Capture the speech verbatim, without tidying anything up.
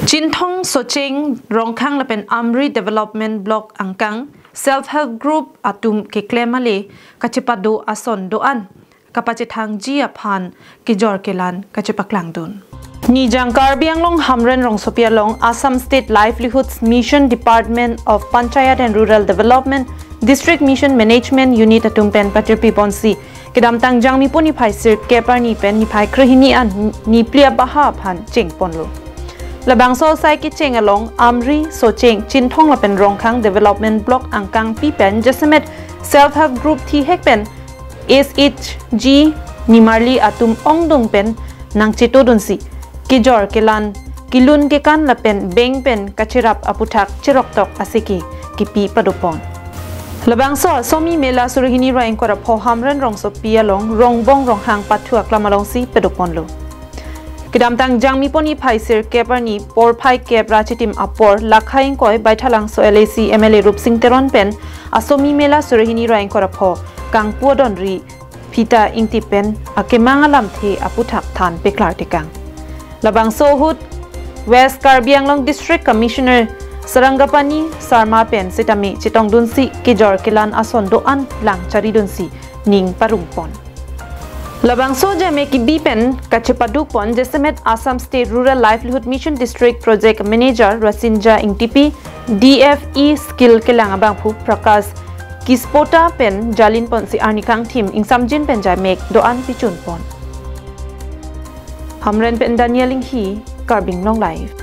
Chinthong, Socheng, Rongkhang lapen Amri Development Block angkang Self Help Group atum keklem ale kachepado ason do-an kapachethangji aphan kejor kelan kachepaklangdun. Nijang Karbi Anglong Hamren rongsopi along Assam State Livelihoods Mission, Department of Panchayat and Rural Development, District Mission Management Unit atum pen patirpi ponsi kedamtang Jangmipo niphai sirkep arni pen niphai krehini an niphli abaha aphan chengponlo. Labangso asai kecheng along Amri, Socheng, Chinthong lapen Rongkhang Development Block angkangpi pen jasemet Self Help Group thihek pen S H G nimarli atum ongdung pen nangchetodunsi kejor kelan, kelun kekan lapen bank pen kacherap aputhak cheroktok asiki kipi padopon. Labangso Asomi Mela surhini ra ingkoi ra pho Hamren rongsopi along Rongbong Ronghang pathu aklam alongsi padoponlo. Kedamtang Jangmipo niphai sirkep arni porphai kep ra chitim apor Lakha ingkoi Baithalangso L A C M L A Rupsing Teron pen Asomi Mela surhini ra ingkoi ra pho kangpu adonri Phita Ingti pen akemang alamthe aputhak than peklar tekang. Labangso ahut West Karbi Anglong District Commissioner Sarangapani Sarma pen sitame chetongdunsi kejor kelan ason do-an lang charidunsi ning parungpon. Labangso jame kibi pen kachepadukpon jasemet Assam State Rural Livelihood Mission District Project Manager Rasinja Ingtipi, D F E skill kelang abangphu Prakash Kispota pen jalinponsi arni kangthim ingsamjin pen jamek do-an pichunpon. Hamren pen Daniel Inghi, Karbi Anglong Live.